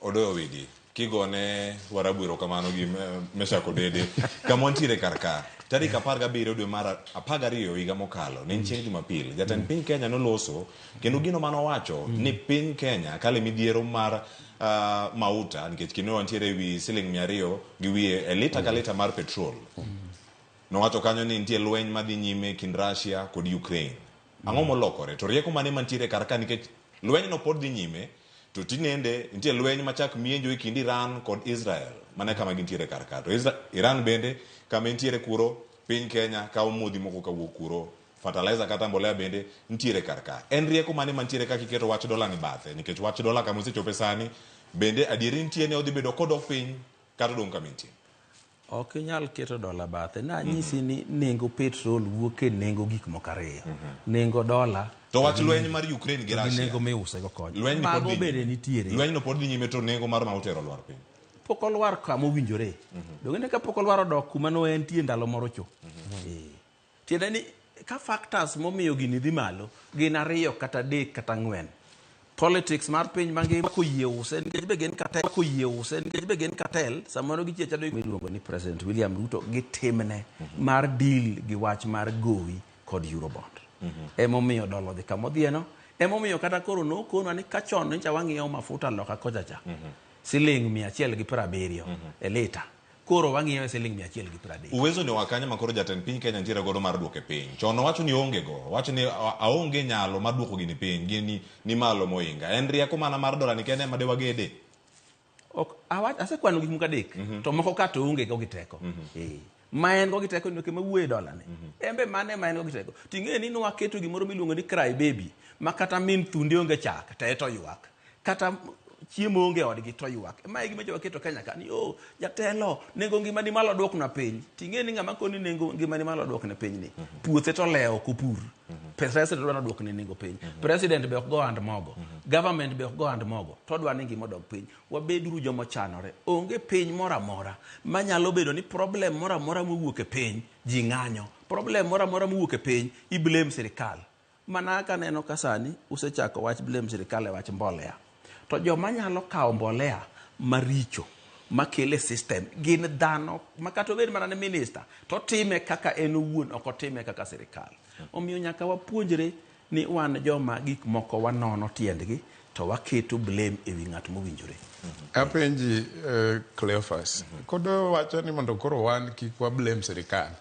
Odoyo Owidi, kigone Warabu erokamano gi Meshak Odede kama wantiere kar ka. Tarik 17 dwe mar 12 higa mokalo, ne en chieng' Jumapil, jatend piny Kenya noloso kendo gino mane owacho ni piny Kenya kalo e midhiero mar uh, mauta nikech kendo wantiere e wi siling 200 gi wiye e lita ka lita mar petrol. Nowacho kanyo ni nitie lweny madhi nyime e kind Russia kod Ukraine. Ang'o molokore? To rieko mane mantiere kar ka nikech lwenyno pod dhi nyime to tinende nitie lweny machak mienjo e kind Iran kod Israel. Mano e kama gintiere kar ka. To Isra Iran bende kama entiere kuro, piny Kenya kawo modhi moko kawuok kuro, fertilizer kata mbolea bende nitiere kar ka. En rieko mane mantiere ka kiketo wach dola ni bathe? Nikech wach dola kama osechope sani bende adieri nitie ni odhi bedo kodok piny kata odong' kama entie? Ok inyal keto dola bathe. Nanyisi ni nengo petrol wuok e nengo gik moko ariyo. Nengo dola To wach lweny mar Ukraine gi to gi Russia. nengo miuse go kocha. Lweny ni pod Mago dhi bende nyime. nitiere. Lweny no pod dhi nyime to nengo mar mauta ero olwar piny. Pok olwar kama owinjore. Donge ne ka pok olwar odok kuma ne entie ndalo moro cho. Eh. Tiende ni ka factors momiyo gini dhi malo gin ariyo kata adek kata ang'wen. Politics mar piny mangima koyie use nikech be gin cartel koyie use nikech be gin cartel samoro gichie chado miluongo ni President William Ruto gi timne mar deal gi wach mar gowi kod Eurobond. Emomiyo dola odhi kama odhieno. Emomiyo kata koro nokonwa ni ka chon nyocha wang'iewo mafuta loka kocha cha siling 170 e lita. Koro wang'iewe siling 130. Uwezo ni oa kanye ma koro jatend piny Kenya nitiere godo mar duoke piny? Chon nowacho ni oonge go. Owacho ni aonge nyalo mar duoko gini piny, gini ni malo mohinga. En rieko mana mar dola ni kende ema de wagede? Ok, awach, asekwano gik moko adek, to moko ka to oonge go gi teko. Eh. Ma en go gi teko ni ma wuoye dola ni. En be mane ma en go gi teko. Ting'e ni nwaketo gimoro miluongo ni cry baby, ma kata min thunde onge chak, to to ywak. Kata chiemo onge odgi to ywak. Ma e gima jowa keto Kenya ka ni oh, jatelo nengo ngima ni malo duokna piny. Ting'e ni ng'ama koni nengo ngima ni malo duokne piny ni. Puothe to lewo ok opur. President dwa nodwokne nengo piny. President be ok go hand mogo. Government be ok go hand mogo. To odwa ni ngima odog piny. Wabeduru joma ochanore. Onge piny moro amora manyalo bedo ni problem moro amora mowuok e piny ji ng'anyo. Problem moro amora mowuok e piny i blame sirikal. Mana kaka aneno ka sani usechako wach blame sirikal e wach mbolea. To joma nyalo kawo mbolea maricho makele system gin dhano ma kata obed mana ni minister to otime kaka en owuon ok otime kaka sirikal. Omiyo nyaka wapuonjre ni wan joma gik moko wanono tiendgi to waketo blame e wi ng'at mowinjore. Apenji uh, Cleophas, kodo wacho ni mondo koro wan kik wa blame sirikal.